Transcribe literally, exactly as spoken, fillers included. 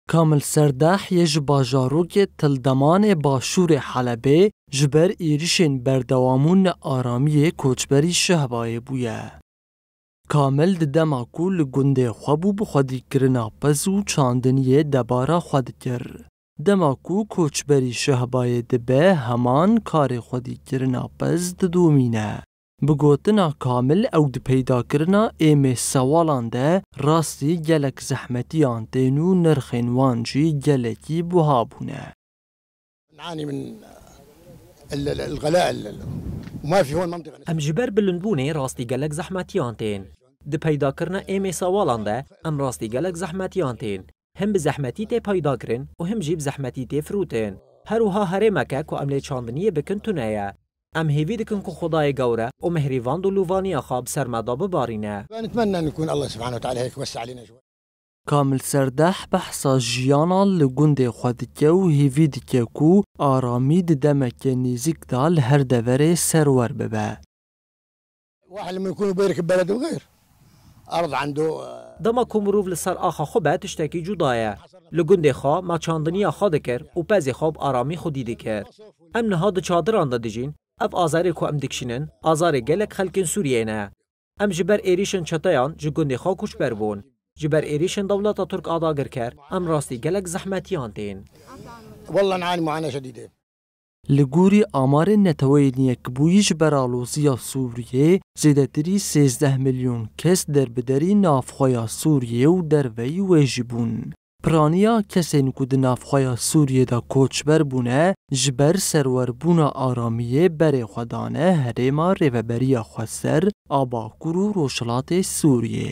Kamil Serdeh yê ji bajarokê Tildemanê başûrê Helebê ji ber êrişên berdewam û nearamiyê koçberî Şehbayê bûye. Kamil di dema ku li gundê xwe bû bi xwedîkirina piz û çandiniyê debara xwe dikir. Dema ku koçberî Şehbayê dibe, heman karê xwedîkirina piz didomîne. Bi gotina Kamil, ew di peydakirina êmê sewalan de rastî gelek zehmetiyan tên û nirxên wan jî gelekî buha bûne. نعاني من ال- ال- الغلاء ال- ال- وما في هون منطقة. Em ji ber bilindbûnê rastî gelek zehmetiyan tên. Di peydakirina êmê sewalan de em rastî gelek zehmetiyan tên. Him bi zehmetî tê peydakirin û him jî bi zehmetî tê firûtin. Her wiha herêmeke ku em lê çandiniyê bikin tune ye. Em hêvî dikin ku Xwedayê Gewre û mihrîvand û lûvaniya xwe bi ser me de bibarîne. نتمنى أن يكون الله سبحانه وتعالى هيك وسع علينا شوي. Kamil Serdeh behsa jiyana li gundê xwe dike û hêvî dike ku aramî di demeke nêzîk de li her deverê serwer bibe. واحد لما يكون بيرك ببلد وغير أرض عنده. Dema ku mirov li ser axa xwe be tiştekî cuda ye. Li gundê xwe me çandiniya xwe dikir û pezê xwe bi aramî xwedî dikir. Em niha di çadiran de dijîn, ev azarê ku em dikişînin, azarê gelek xelkên Sûriyeyê ne. Em ji ber êrîşên çeteyan ji gundê xwe koçber bûn. Ji ber êrîşên dewleta Tirk a dagirker, em rastî gelek zehmetiyan tên. والله نعاني معاناة شديدة. Li gorî amarên Neteweyên Yekbûyî ji ber aloziya Sûriyê, zêdetirî sêzdeh milyon kes derbiderî navxweya Sûriyê û derveyî wê jî bûn. Piraniya kesên ku di navxweya Sûriyê de koçber bûne, ji ber serwerbûna aramiyê berê xwe dane herêma Rêveberiya Xweser a Bakur û Rojhilatê Sûriyê.